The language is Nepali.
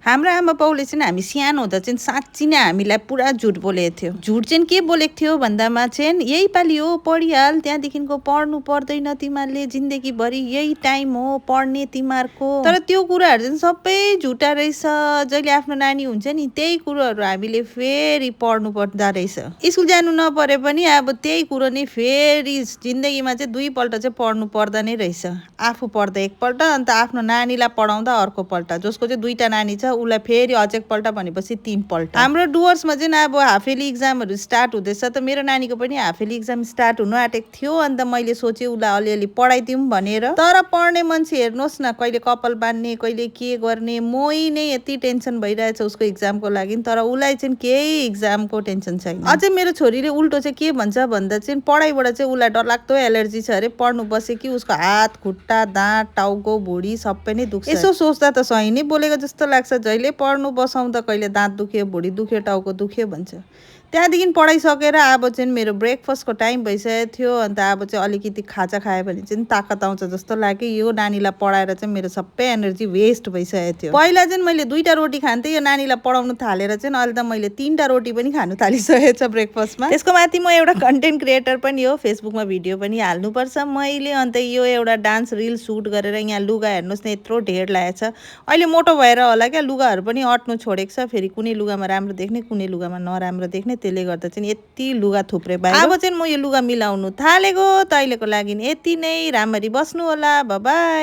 हाम्रो आमा बाउले चाहिँ हामी सानो हुँदा चाहिँ साँच्ची नै हामीलाई पुरा झुट बोलेको थियो। झुट चाहिँ के बोलेको थियो भन्दामा चाहिँ यही पालि हो पढिहाल, त्यहाँदेखिको पढ्नु पर्दैन तिमीहरूले, जिन्दगीभरि यही टाइम हो पढ्ने तिमीहरूको। तर त्यो कुराहरू चाहिँ सबै झुटा रहेछ। जहिले आफ्नो नानी हुन्छ नि त्यही कुरोहरू हामीले फेरि पढ्नु पर्दा रहेछ। स्कुल जानु नपरे पनि अब त्यही कुरो नै फेरि जिन्दगीमा चाहिँ दुईपल्ट चाहिँ पढ्नु पर्दा नै रहेछ। आफू पढ्दा एकपल्ट, अन्त आफ्नो नानीलाई पढाउँदा अर्कोपल्ट। जसको चाहिँ दुईटा नानी छ उसलाई फेरि अझ एकपल्ट भनेपछि 3 पल्ट। हाम्रो डुवर्समा चाहिँ अब हाफ इयरली इक्जामहरू स्टार्ट हुँदैछ। त मेरो नानीको पनि हाफ इयरली इक्जाम स्टार्ट हुनु आँटेको थियो। अन्त मैले सोचेँ उसलाई अलिअलि पढाइदिउँ भनेर। तर पढ्ने मान्छे हेर्नुहोस् न, कहिले कपाल बान्ने, कहिले के गर्ने। मै नै यति टेन्सन भइरहेछ उसको इक्जामको लागि। तर उसलाई चाहिँ केही इक्जामको टेन्सन छैन। अझै मेरो छोरीले उल्टो चाहिँ के भन्छ भन्दा चाहिँ पढाइबाट चाहिँ उसलाई डरलाग्दो एलर्जी छ अरे। पढ्नु बसे कि उसको हात खुट्टा दाँत टाउको भुँडी सबै नै दुख्छ। यसो सोच्दा त सही नै बोलेको जस्तो लाग्छ। जहिले पढ्नु बसाउँदा कहिले दाँत दुख्यो, भुँडी दुख्यो, टाउको दुख्यो भन्छ। त्यहाँदेखि पढाइसकेर अब चाहिँ मेरो ब्रेकफास्टको टाइम भइसकेको थियो। अन्त अब चाहिँ अलिकति खाजा खायो भने चाहिँ ताकत आउँछ जस्तो लाग्यो। यो नानीलाई पढाएर चाहिँ मेरो सबै एनर्जी वेस्ट भइसकेको थियो। पहिला चाहिँ मैले 2टा रोटी खान्थेँ। यो नानीलाई पढाउनु थालेर चाहिँ अहिले त मैले 3टा रोटी पनि खानु थालिसकेको छ ब्रेकफास्टमा। त्यसको माथि म एउटा कन्टेन्ट क्रिएटर पनि हो। फेसबुकमा भिडियो पनि हाल्नुपर्छ मैले। अन्त यो एउटा डान्स रिल सुट गरेर यहाँ लुगा हेर्नुहोस् न यत्रो ढेर लागेको छ। अहिले मोटो भएर होला क्या, लुगाहरू पनि अट्नु छोडेको छ। फेरि कुनै लुगामा राम्रो देख्ने, कुनै लुगामा नराम्रो देख्ने। त्यसले गर्दा चाहिँ यति लुगा थुप्रे बाहिर। अब चाहिँ म यो लुगा मिलाउनु थालेको। त अहिलेको लागि यति नै। राम्ररी बस्नु होला। Bye bye.